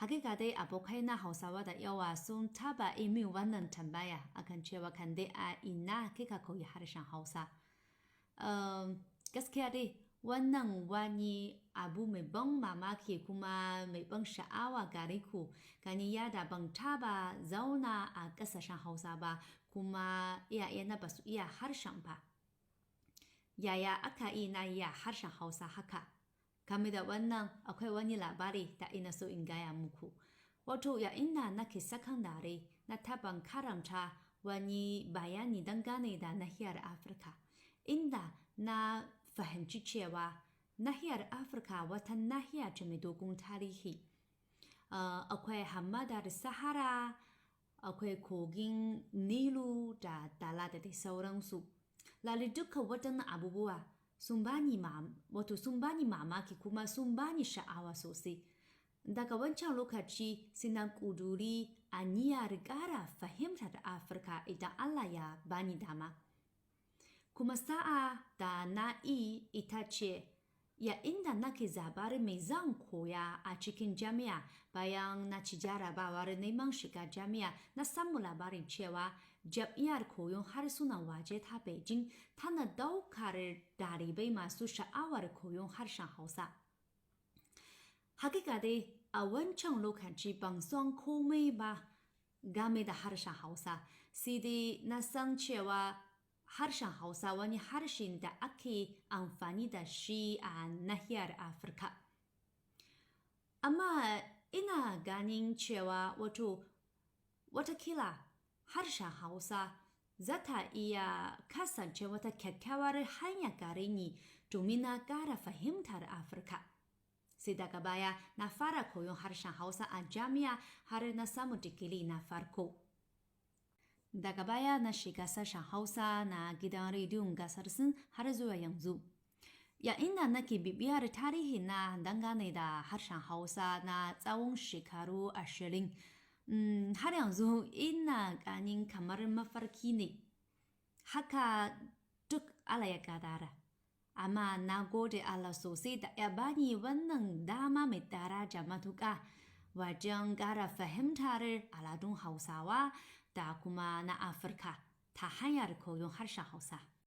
Hakika dai abokaina Hausawa da yawa sun taba yi min wannan tambaya akan cewa, "Kande, a ina kika koyi harshen Hausa?" Gaskiya dai wannan wani abu mai ban mamaki kuma mai ban sha'awa gare ku, gani yadda ban taba zauna a ƙasashen Hausa ba kuma iyayena ba su iya harshen ba. Yaya aka yi na iya harshen Hausa haka? Game da wannan akwai wani labari da ina so in gaya muku. Wato yayin da nake sakandare, na taɓa karanta wani bayani dangane da nahiyar Afirka, inda na fahimci cewa nahiyar Afirka wata nahiya ce mai dogon tarihi. Akwai hamadar Sahara, akwai kogin Nilu da Dala da dai sauransu. Lalle duka waɗannan abubuwa sun bani wato sun bani mamaki kuma sun bani sha'awa sosai. Daga wancan lokaci sai na ƙuduri aniyar ƙara fahimtar Afirka idan Allah ya bani dama. Kuma sa'a da na yi ita ce yayin da nake zabar me zan koya a cikin jami'a bayan na ci jarabawar neman shiga jami'a, na samu labarin cewa Jami'ar Koyon Harsunan Waje ta Beijing tana daukar ɗalibai masu sha'awar koyon harshen Hausa. Hakika dai a wancan lokaci ban san komai ba game da harshen Hausa, sai dai na san cewa harshen Hausa wani harshen da ake amfani da shi a nahiyar Afirka. Amma ina ganin cewa wato watakila harshen Hausa za ta iya kasance wata kyakkyawar hanya gare ni domin na ƙara fahimtar Afirka. Sai daga baya na fara koyon harshen Hausa a jami'a har na samu digiri na farko. Daga baya na shiga sashen Hausa na gidan rediyon gasar Sin har zuwa yanzu. Yayin da nake bibiyar tarihi na dangane da harshen Hausa na tsawon shekaru 20, har yanzu ina ganin kamar mafarki ne. Haka duk Allah ya ƙaddara. Amma na gode Allah sosai da ya bani wannan dama mai daraja matuƙa wajen ƙara fahimtar al'adun Hausawa da kuma na Afirka ta hanyar koyon harshen Hausa.